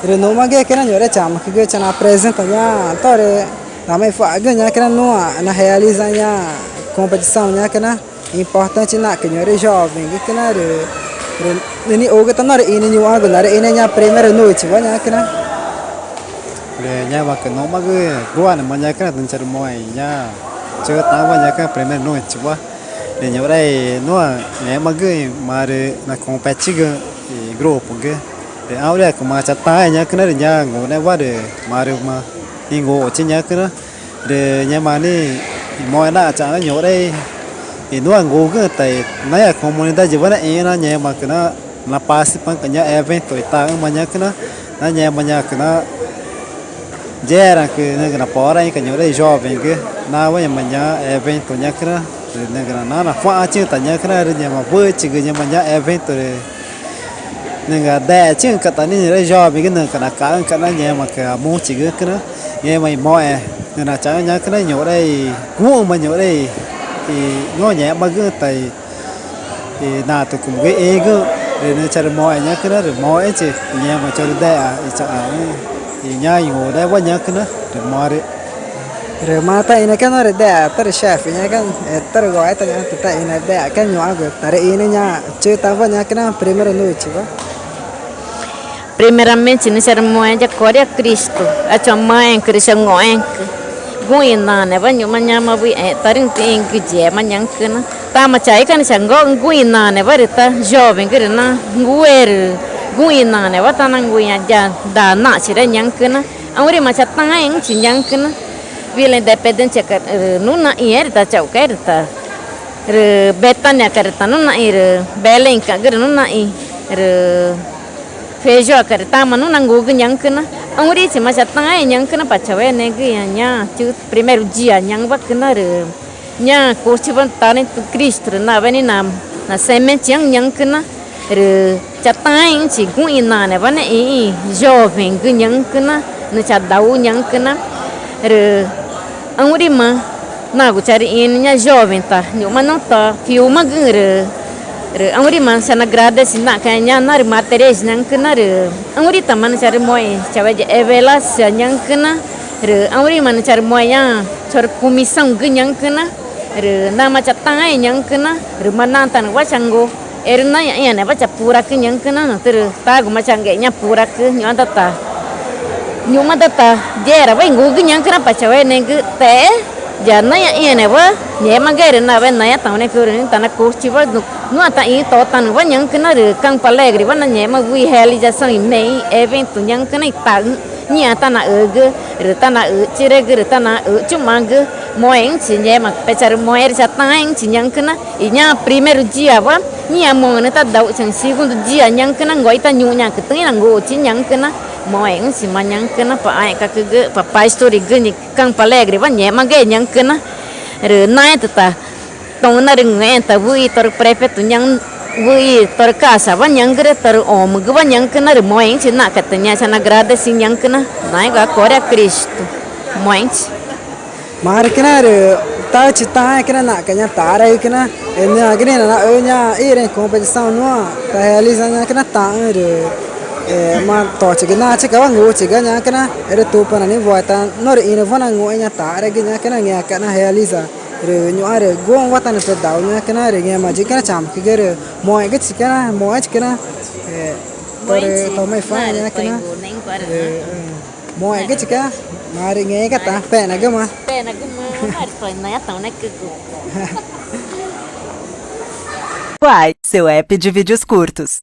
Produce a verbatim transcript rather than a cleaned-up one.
Rü numagü ñacüna, ñuxre, chamücügü chana apresenta ñaã tórü tamaã icua̱xgüxü̃ ñacüna nuã narealiza ñaã competição ñacüna importante naxca̱x, ñuxre, jovemgü ñacüna rü, rü nixugü tá norü ĩnü ñuxãcü narüxĩnüe ñaã primeira noitewa ñacüna. Rü ngẽmaãcü numagü guxãma ñacüna tüxü̃ charümoxẽ ñaã chütaxü̃wa ñacüna primeira noitewa. Rü ñuxre i nuã ngẽxmagüxü̃ marü nacompetigüxü̃ i grupogü. Rü auricüma chataãẽ ñacüna rü ñaã ngunexü̃wa rü marüma inguxuchi ñacüna. Rü ngẽma nixĩ i moxẽ naxchaxna ñuxre i nuã ngugüxü̃ ta i naĩa comunidadewa naxĩxü̃ na ngẽmaãcü na naparticipaxü̃ca̱x ñaã evento i taxü̃ma ñacüna na ngẽma ñacüna yexeraãcü nügü naporaxü̃ca̱x ñuxre i jovemgü nawa ngẽma ñaã evento ñacüna. Rü nügüna na nacua̱xãchixü̃ ta ñacüna rü ngẽma wüxichigü ngẽma ñaã evento rü nügüna dexechixü̃ca̱x ta nixĩ ñuxre i jovemgü nügüca̱x nacaxü̃ca̱x na ngẽmaãcü amuchigü ñacüna. Ngẽma i moxẽ nügüna nachaxü̃ ñacüna ñuxre i guxü̃ma ñuxre i nuã ngẽxmagüxü̃ ta i i natücumügu ixĩgüxü̃ rü nüxü̃ charümoxẽ ñacüna rü moxẽxü̃chi i ngẽma chorü dexa i chaxãxü̃ i ñaã i ngunexü̃wa ñacüna rü marü. Rü marü taxĩnüe ñacüna norü dexa tórü chefe ñacüna, tórü guaíta ñacüna taxĩnüe dexa ñuxãcü tarüxĩnüe ñaã chütaxü̃wa ñacüna primeira noitewa. Primeiramente nüxü̃ charümoxẽ ya Corea Cristo, a chamaxẽẽcü rü chango̱xẽẽcü guxü̃ i naãnewa ñu̱xma ñoma wüxi ẽxtarüxü̃ tüxĩgü yema ñacüna. Tama chaicane chango̱xü̃ guxü̃ i naãnewa rü ta jovemgü rü nangúe rü guxü̃ i naãnewa tanangua ya daa naxchire ñacüna. Aurima chataãẽxü̃chi ñacüna wüxi la Independênciaca̱x rü nuã naxĩxü̃ rü ta chauxca̱x rü ta rü Betâniaca̱x rü ta nuã naxĩ rü Belémca̱xgü rü nuã naxĩ rü Feijoaca̱x rü tama nuã nangugü ñacüna. Aurixü̃chima chataãẽxü̃ ñacüna pa chaueneẽgü ñaã chü primeiro dia ñacüna rü ñaã cuchiwa tarüxĩ Cristo rü nawe nixĩ na nasementeãü̃ ñacüna. Rü chataãẽxü̃chi guxü̃ i naãnewa naxĩxü̃ jovemgü ñacüna nüxü̃ chadau ñacüna. Rü aurima nagu charüxĩnü ñaã jovem ta ñu̱xma nüxü̃ ta fiumagüxü̃ rü rü aurima chanagradece naxca̱x ñaã narü materiais ñacüna rü aurítama nüxü̃ charümoxẽ chaueya Evelácia ñacüna. Rü aurima nüxü̃ charümoxẽ ñaã chorü comissãogü ñacüna. Rü namaã chataãẽxü̃ ñacüna rü marü natanüwa changu erü nayaxĩãnewa chapuracü ñacüna. Natürü taguma changexü̃ ñaã puracü ñu̱xma tá ta ñu̱xma tá ta yexerawa ingugü ñacüna pa chaueneẽgü texé ya nayaxĩãnewa ngẽxmagüxe rü nawe nayataunecü rü nixĩ ta nacuchiwa nuã taxĩ totanüwa ñacüna rü Campo Alegrewa nangẽxma wüxi realização i mexü̃ evento ñacüna i taxü̃ ñaã tanaxügü rü tanaxüchiregü rü tanaxüchumagü. Moxẽxü̃chi ngẽma pecharümoxẽ rü chataãẽxü̃chi ñacüna i ñaã primeiro diawa ñaã moxü̃ nüxü̃ tadauxchaü̃, segundo dia ñacüna ngoxi ta ñuxãcü tüxü̃ inanguxuchi ñacüna. Moxẽxü̃chima ñacüna pa ãẽ̱xgacügü pa pastorgü Campo Alegrewa ngẽxmagüxe ñacüna. Rü naẽtü ta toxü̃ narüngü̃xẽẽ ta wüxi i torü prefeito ñaxü̃ wüxi i torü casawa ñacüre torü omügüwa ñacüna rü moxẽxü̃chi naxca̱x ta ñaã chanagradece ñacüna. Naẽ̱xgü a Corea Cristo. Moxẽxü̃chi. Marü ñacüna rü taxüchi taãẽ ñacüna naxca̱x ñaã taxaragüxü̃ ñacüna i nüxü̃ nagü nixĩ nanaxü ñaã ixĩrüxü̃ competição nuã ta realiza ñacüna taxü̃ rü ma tochigü nachicawa nguchiga ñacüna erü Tupana nixĩ woi ta norü ĩnüwa nanguxẽẽ ñaã taxaragüxü̃ ñacüna ngẽmaca̱x na realiza rü ñu̱xma rü guxü̃wa tanüxü̃ tadau ñacüna rü ngẽma yixü̃ ñacüna chamücügü rü moxẽxü̃chi ñacüna moxẽxü̃chi ñacüna torü toma icua̱x ñacüna rü moxẽxü̃chi ñacüna. Marü ngẽxguma tá pexnagüma. Quai, seu app de vídeos curtos.